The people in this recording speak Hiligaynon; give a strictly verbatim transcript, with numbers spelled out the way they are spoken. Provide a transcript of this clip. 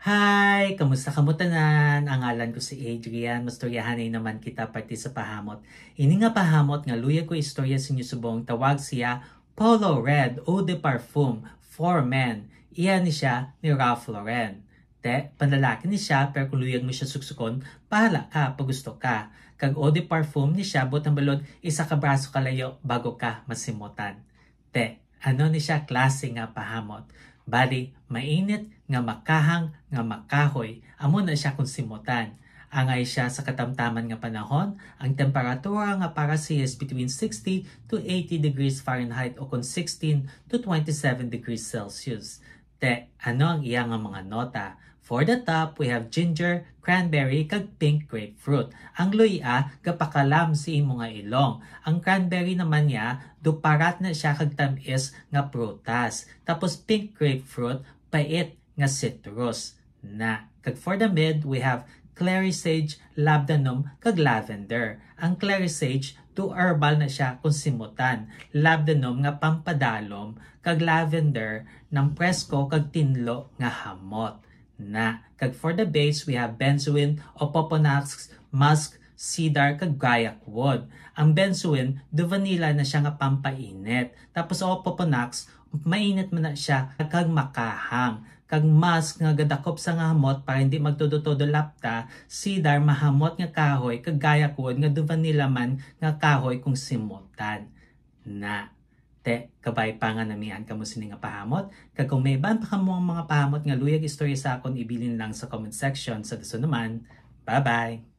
Hi! Kamusta kamo tanan? Ang ngalan ko si Adrian. Mastoryahanay naman kita parte sa pahamot. Ini nga pahamot nga luyag ko istorya sa inyo subong tawag siya Polo Red Eau de Parfum for Men. Iya ni siya ni Ralph Lauren. Te, panlalaki ni siya, pero kung luyag mo siya suksukon, bahala ka, pag gusto ka. Kag eau de parfum ni siya, buot silingon, isa ka braso kalayo bago ka masimutan. Te, ano ni siya klase nga pahamot? Bali, mainit nga makahang nga makahoy, amo na siya kung simutan. Angay siya sa katamtaman nga panahon, ang temperatura nga para siya is between sixty to eighty degrees Fahrenheit o kung sixteen to twenty-seven degrees Celsius. Te, ano ang iya nga mga nota? For the top, we have ginger, cranberry, kag pink grapefruit. Ang luya gapakalam sa imo nga ilong. Ang cranberry naman niya, duparat na siya kag tam-is nga prutas. Tapos pink grapefruit, pait nga citrus. Na. Kag for the mid, we have clary sage, labdanum, kag lavender. Ang clary sage, too herbal na siya kung simutan. Labdanum nga pampadalom, kag lavender nang presko kag tinlo nga hamot. Na. Kag for the base, we have benzoin, opoponax, musk, cedar, kag guaiac wood. Ang benzoin, do vanilla na siya nga pampainit. Tapos opoponax, mainit man na siya kag makahang. Kag musk nga gadakop sa nga hamot para hindi magtudo-tudo lapta, cedar mahamot nga kahoy, kag guaiac wood nga do vanilla man nga kahoy kung simutan. Na. Te, kabay pa nga namian kamo sini nga pahamot, kag kung may iban pa kamo ang mga pahamot nga luyag istorya sa akon, ibilin lang sa comment section. Sa dason naman, bye-bye!